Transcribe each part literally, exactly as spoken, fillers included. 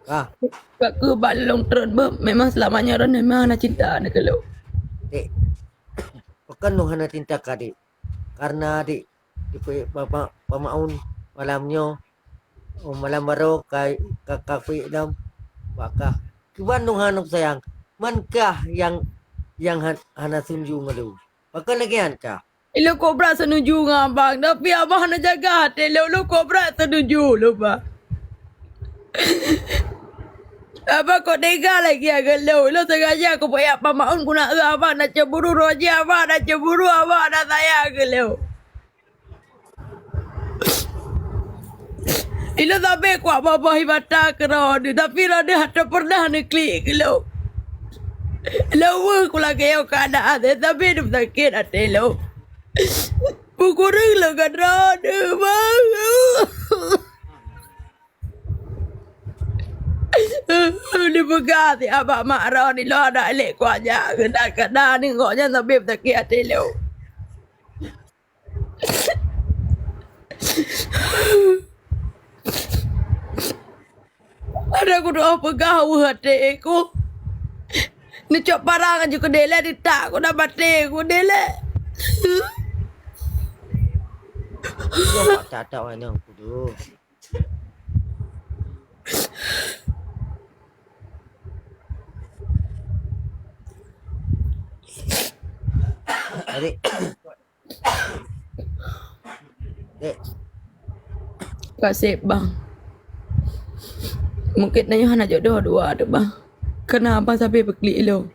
Ah. Bak keu bak lôn treun beuh, memang seulama nyoe droeneuh memang hana cinta neuh keu lôn. Dek, pakon lôn hana cinta keu adek? Karena adek dipeuék Pama-, Pamaun malam nyoe, oh, malam baroe ka, ka, ka peuék lom. Bak kah, kiban lôn hana sayang, man kah nyang, nyang han-, hana setuju ngon lôn. Pakon lagèe nyan kah? Ilôn kobra setuju ngon abang, tapi abang hana jaga até lôn, lôn kobra setuju lôn, bah. Abang kok tega lagèe nyan keu lôn, ilôn sengaja kupeuyak Pamaun guna eu abang na cemburu, roh jih abang na cemburu, abang na sayang keu lôn. Ilôn sabe kuat babah mata keu droeneuh, tapi droeneuh hana pernah neuklik keu lôn. Lôn weueh ku lagèe nyoe keuadaan, sabe neusakét até lôn. Peukureueng lôn ngon droeneuh, bang. Neupeugah siat bak mak droeneuh, lôn hana lé kuat jak, kadang-kadang ningok nyan sabe sakét até lôn. Ada kudoa peugah weueh até ku. Neucok parang aju keudéh lé, ditak ku na baté ku délé. Iya, Pak Catok, aneuk kudu. Adik. Dek. Kaseb, bang. Mungken tanyoe hana jodoh dua tu, bang. Keureuna abang sabe peuklik ilôn.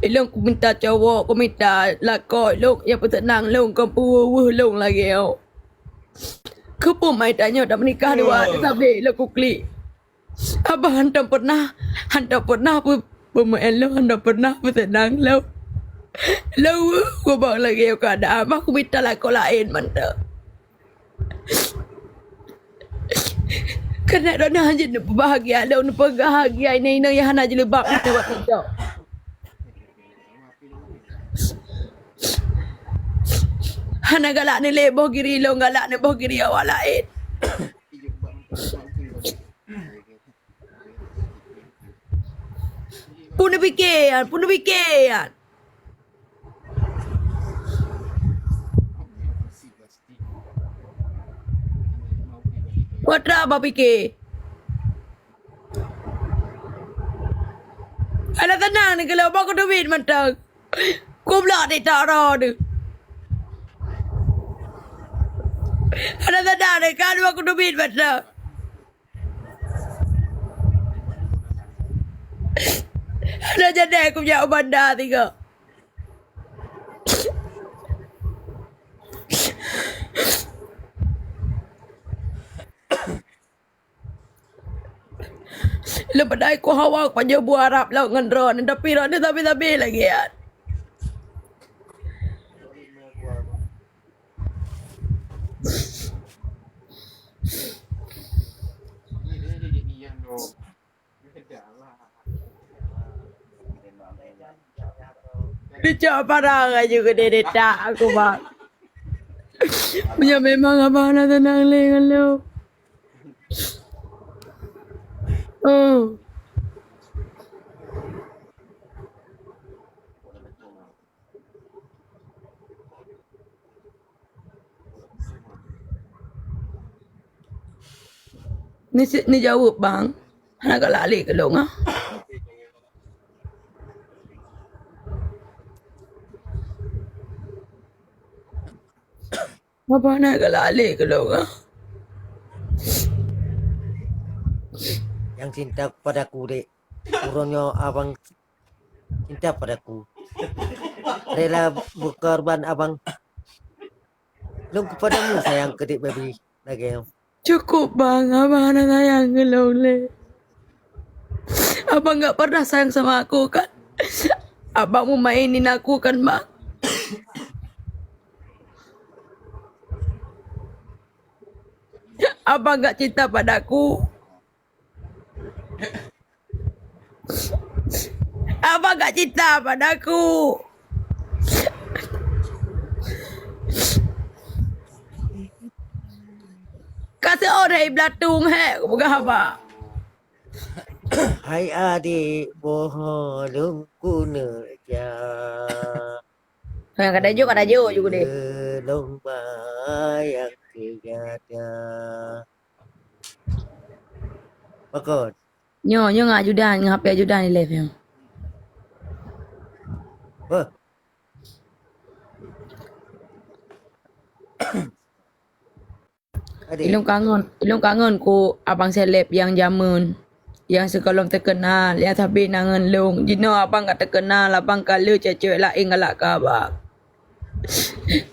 Ilôn kumita cowok, kumita lakoe ilôn nyang peuseunang lôn, kon peuweuh-weuh lôn lagèe nyoe. Keupeue mai tanyoe tameunikah dua tu sabe ilôn kuklik. Abah hantom pernah, hantom pernah peu-, peumeu'en lôn, hantom pernah peuseunang lôn. Lôn weueh kubang lagèe nyoe keuadaan, abah kumita lakoe laén mantong. Keuneuk droeneuh hanjeuet neupeubahgia lôn, neupeubahgia inong-inong nyang hana jilbab nibak TikTok. Hana galak neulé boh giri lôn, galak neuboh giri awak laén. Peue neupike nyan? Peue neupike nyan? Peue atra bak pike? Alah, teunang ni, keu lôn bak kuteubiet mantong. Kublok TikTok droeneuh. Alah, teunang ni, ka dua kuteubiet mantong. Ada jadeh aku jak u banda tiga. Lepas dah aku hawa aku panjang buah Arab laut ngan drone, tapi drone sabe-sabe lagi ya. Dicok parang aju keu diri tak aku, bang. Meunyoe memang abang na teunang lé ngon lôn. Oh. Ni si-, ni jaweueb, bang. Hana galak lé keu lôn, ah. Apa hana galak lé keu lôn, ah? Yang cinta kepadaku, dek. Uroe nyoe abang cinta padaku. Rela berkorban abang. Lôn kepadamu sayang keudik baby lagèe nyoe. Cukup bang, abang hana sayang keu lôn lé. Abang nggak pernah sayang sama aku kan? Abang memainin aku kan, bang? Abang nggak cinta padaku. Abang gak cinta padaku. Kasih orang iblatung hek, peugah abang. Hai adék boh lôn keuneuk jak. Ha, kada jok, kada jok juga deh. Lôn bayang keu gata. Pakon? Nyo, nyo ngon ajudan, ngon H P ajudan di live nyo. Beuh. Adék. Ilôn kangen, ilôn kangen ku abang seleb nyang jameun, nyang sigohlom teukeunal, nyang sabe na ngon lôn. Jinoe abang ka teukeunal, abang ka le cewek laén galak keu abang.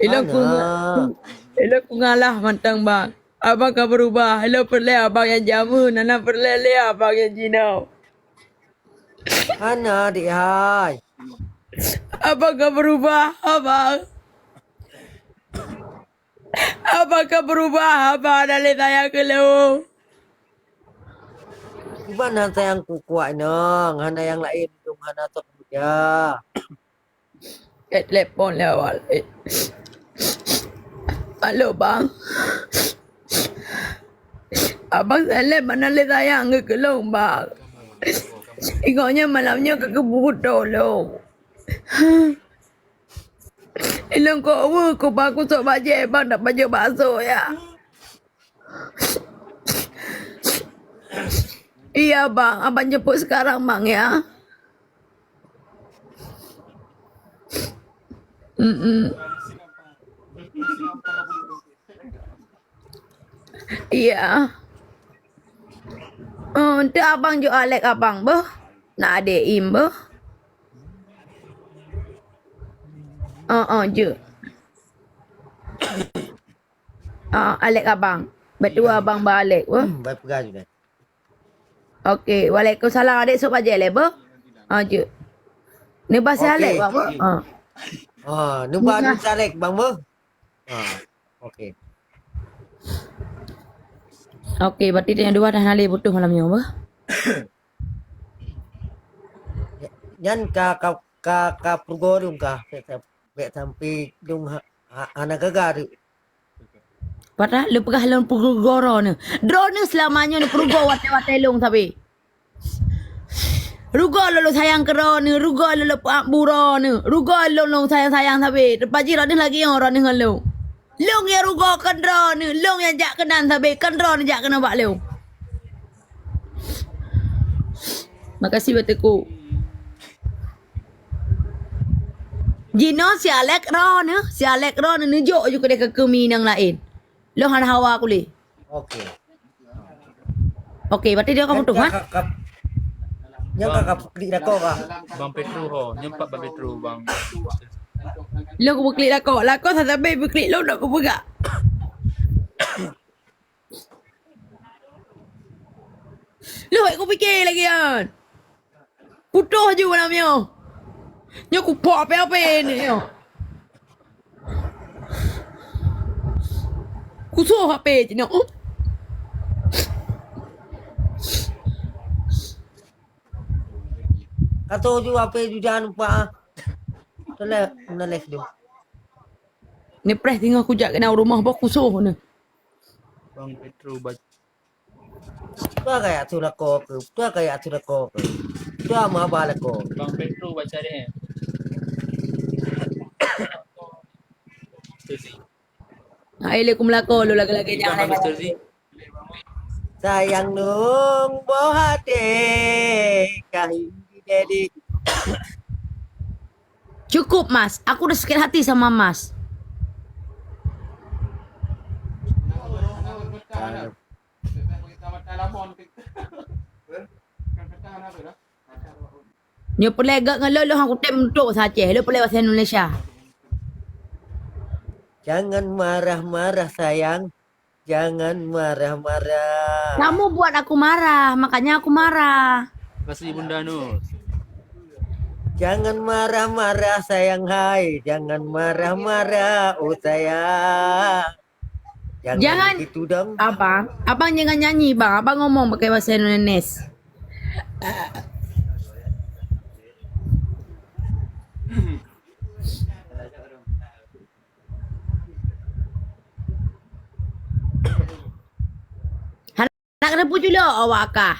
Ilôn ku, Ana. ilôn ku ngalah mantong bang. Abang ka berubah. Ilôn peureulée abang nyang jameun, hana peureulée lé abang nyang jinoe. Hana adék hai. Abang ka berubah, abang. Abang ka berubah, abang hana lé sayang keu lôn. Kiban hana sayang kukuak inong, hana nyang laén dong hana sok muda. Eh, telepon lé awal. Eh. Halo bang. Abang Saleh mana lé sayang keu lôn bang. Ingat nyoe malam nyoe ka keubutoe lôn. Ilôn kok weueh ku bang kusok bajée bang dak bajée bakso ya. Iya bang, abang jemput sekarang bang ya. Mm-mm. Iya. Oh, tu abang jok Alex abang beuh. Nak adek im beuh. Oh, oh, je. Ah, Alex abang. Betul abang ba Alex weh. Hmm, baik pegang je dah. Okey, waalaikumsalam adek sok bajai leh beuh. Ah, je. Neuba si Alex bang beuh. Ah. Ah, neuba si Alex bang beuh. Ah, okey. Okey, berarti dia dua dah nalih putus malam nyoe beuh. Nyan ka ka ka, ka peurugoe dong ka. Bek sampai dong ha, ha, hana gaga tu. Padahai lôn peugah lôn peurugoe droeneuh. Droeneuh seulama nyoe neupeurugoe watée-watée lôn sabe. Rugoe lôn, lôn sayang keu droeneuh, rugoe lôn, lôn peuak bu droeneuh, rugoe lôn, lôn sayang-sayang sabe. Teuma jih droeneuh lagée nyoe droeneuh ngon lôn. Lôn nyang rugoe kon droeneuh, lôn nyang jak keunan sabe, kon droeneuh jak keunoe bak lôn. Makasih bak Teungku. Jinoe si Alex droeneuh, si Alex droeneuh neujok ju keudeh keu keuminang laén. Lôn hana hawa kuleh. Okey. Okey, berarti dia ka putus kan? Nyang ka ka klik lakoe ka. Bang Petro ho, nyempat Bang Petro bang. Lôn ku klik lakoe, lakoe sabe klik lôn nak ku peugah. Lôn ku fikir lagi kan. Putus ju malam nyoe. Nyoe kupok ape-ape ni nyoe. Kusoh ape je nyoe. Kata ju ape ju jangan lupa ah. Toleh menoleh tu. Ni preh tinggal kujak kena rumah boh kusoh ni. Bang Petro baca. Tua kayak tu lako ke, tua kayak tu lako ke. Tua maba lako. Bang Petro baca deh. Susi. Hai le kumlako lu lagi-lagi Bang jangan. Mister Z. Sayang nung boh hati kahi dedi. Cukup mas, aku udah sakit hati sama mas. Nyoe peulegak ngon lôn, lôn hang kutem untuk sace, lôn peulegak bahasa Indonesia. Jangan marah-marah sayang. Jangan marah-marah. Kamu buat aku marah, makanya aku marah. Kasih Bunda Nur. Jangan marah-marah sayang hai. Jangan marah-marah oh sayang. Jangan, Jangan. Gitu dong. Abang, abang jangan nyanyi bang, abang ngomong pakai bahasa Indonesia. Hana keuneuk peuculok awak kah.